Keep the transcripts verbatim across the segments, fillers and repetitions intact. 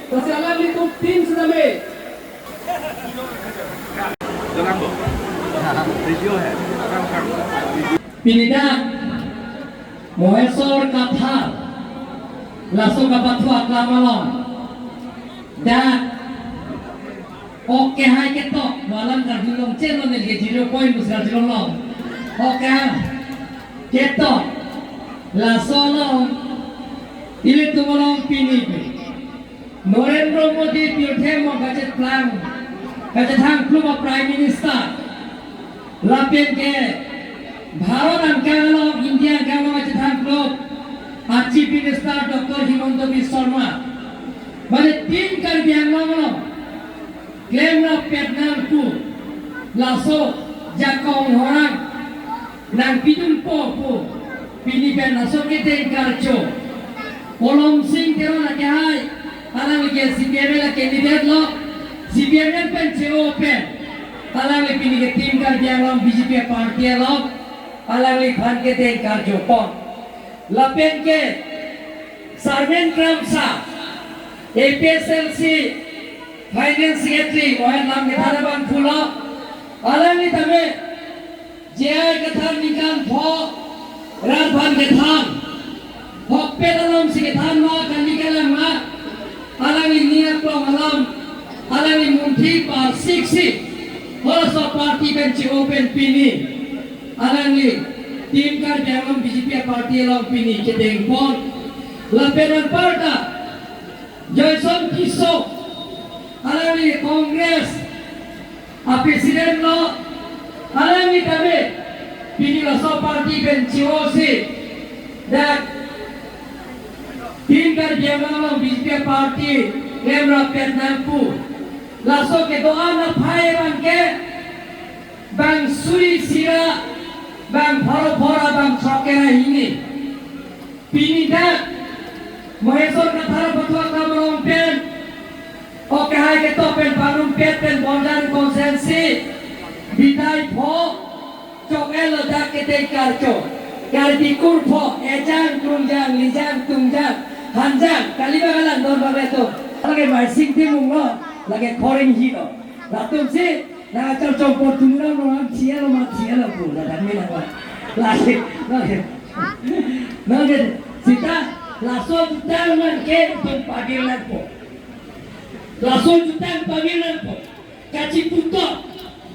Lasi alanglitum team sitame. Pini dak Maheswar Kathar laso kapathu aklam along dak ok kehai ketok, malam Karbi Longchen lo neli ke zero point bus Karbi Longchen lo. Ok kehai ketok, laso along ilitum along pini Narendra Modi pirthe mo kacheplang, kachethang klum a Prime Minister. Lapen ke Bharat angkang along, India angkang along kachethang klum a Chief Minister Doctor Himanta Biswa Sarma. Mane team Karbi Anglong along klemrap pet nangpu, laso jakong horang nangpidunpo pu pini pen laso kedeng karcho. Kolom Sing Teron akehai, alangli ke C P I M L a candidate lo, C P I M L pen che-o pen alangli pini ke team Karbi Anglong B J P party along alangliphan kedeng karcho pon. Lapen ke Sarmen Kramsa, A P S L C Finance Secretary, mohen lam kethan abang pulo, alangli tame J I kethan ningkan pho, rat aphan kethan, hokpet alongsi kethan ma, kali kalang ma, alangli ning aklong alam, alangli munthi parsiksi, halaso party pen che-o pen pini alangli team Karbi Anglong B J P party along pini kedeng pon. Lapen anparta Joyson Tisso, alangli Congress a president lo, alangli tame pini laso party pen che-osi dak team Karbi Anglong along B J P party klemrap pet nangpu. Laso kedo-an aphai abang ke bang suri sira, bang pharo phora, bang chokera hini. Pini dak Maheswar Kathar apathu aklam along pen, ok kehai ketok pen pangrumpet pen Bondan constituency bidai pho chok-el lo dak kedeng karcho. Karbi kur pho, ejang, krungjang, lijang, tungjang, hanjang, kali bang alang don bang reto. Lake Maising Timung lo, lake Khoring Hi lo. Latumsi nang achar chongpon tumra lo, ang thia lo, ma thia lo pu, la dan me nang la. Lake, lake. Lake, sita, laso jutang nang ke itum pagir nangpo. Laso jutang pagir nangpo. Kachiputok,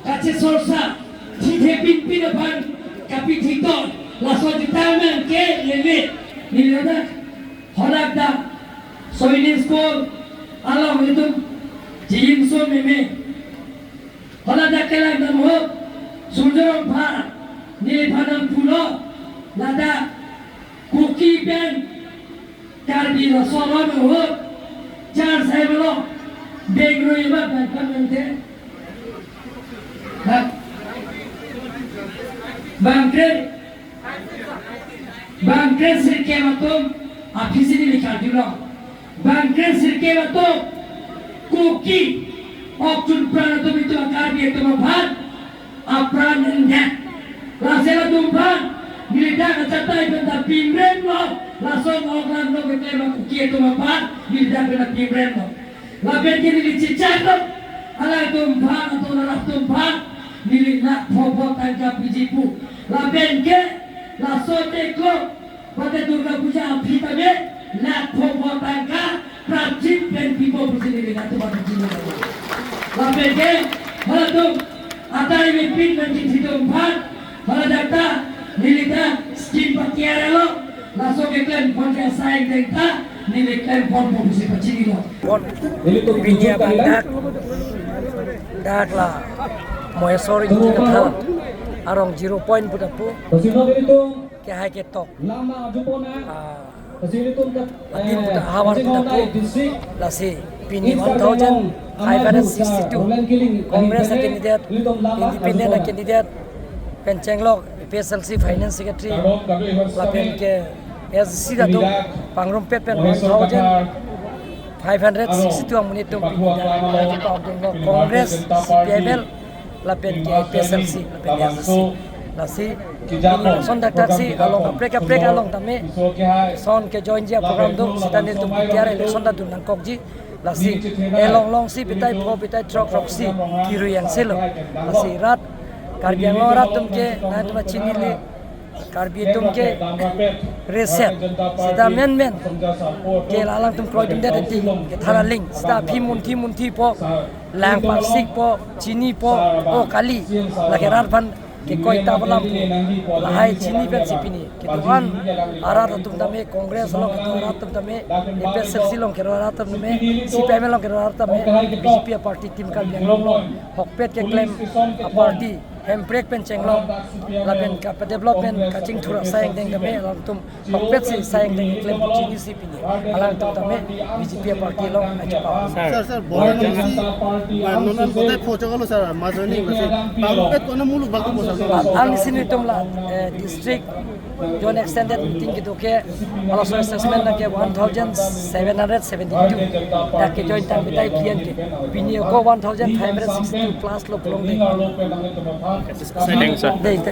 kachisorsa, thithe pinpin aphan kapithitok, laso jutang nang ke lele. Nilada, hodak dak, Soini School along itum, jin so meme. Hala dak kelang dam ho, Surjya Rongphar, neliphan nangpulo, ladak Kuki pen Karbi laso aron ho, char sai belo, Bengrui ma pen kan nangte. Ha? Bangkre, bangkre sirkep atum, aphisi neli karjulong. Bangkre sirkep atum, Kuki, ok chun pran atum itum Karbi atum aphan, apran endet. Lasi latum aphan, neli dak achatai pen ta pimrem lo, lason ok lang lo keklem a Kuki atum aphan, neli dak pen ta pimrem lo. Lapen ke neli chechak lo, alangtum aphan, atum arat atum aphan, neli lakh pho pho tangka piji pu. Lapen ke, laso te ko, Mate Durga Puja aphi tame, lakh pho pho tangka, prapjin pen pipo pusi neli nangtum aphan chini. Lapen ke, halatum, atai mepin nangji thitum aphan, hala dak ta, neli ta, scheme patiar lo, laso keklem pon ke asai deng ta, neli klem ponpo pusi pachinilo. Pon, pini abang dak, dak la, Maheswar Ingti Kathar, arong zero point puta pu, kehai ketok. Ah, adim puta havar puta pu, lasi pini one thousand five hundred sixty-two Congress a candidate, independent a candidate, pen chenglok A P S L C Finance Secretary, lapen ke S C ta do, pangrumpet pen one thousand five hundred sixty-two amonit atum pini dak Congress, C P I M L, lapen ke A P S L C, lapen S C. Lasi, election dak taksi along kaprek kaprek along tame, son ke join ji a program do, sita nelitum P T R election ta dun nangkokji, Lasi elong long si pitai pho pitai throk throk si kiru yang selo. Lasi rat Karbi Anglong rat atum ke nangtum chinine, Karbi atum ke reset seta menmen ke la alangtum kroidundet ati ke thara ling seta aphi munthi munthi po, lang parsik po, chini po, o kali, lake rat aphan ke koi ta balam pu lahai chini pensi pini kedo-an arat atum tame, Congress along kedo arat atum tame, A P H L C along kedo arat atum tame, C P I M along kedo arat tame, B J P aparty, Team Karbi Anglong along hokpet keklem aparty, Hemprek pen chenglong lapen kapadevelopment kachingthur asai angdeng tame alangtum hokpet si sai angdeng keklem chinisi pini, alangtum tame B J P aparty along ajo pa. Sir, sir, bola nang si, ah, non an botai pho choklo sir, ma joining na si, bang pet kona muluk bang ko sir. Ang sini tum la, eh, district joint extended meeting kedo ke, ala so assessment na ke one thousand seven hundred seventy-two, dak ke joint tang betai kian ke, pini ko one thousand five hundred sixty-two plus lo pulang de. Thank you, sir. De, de.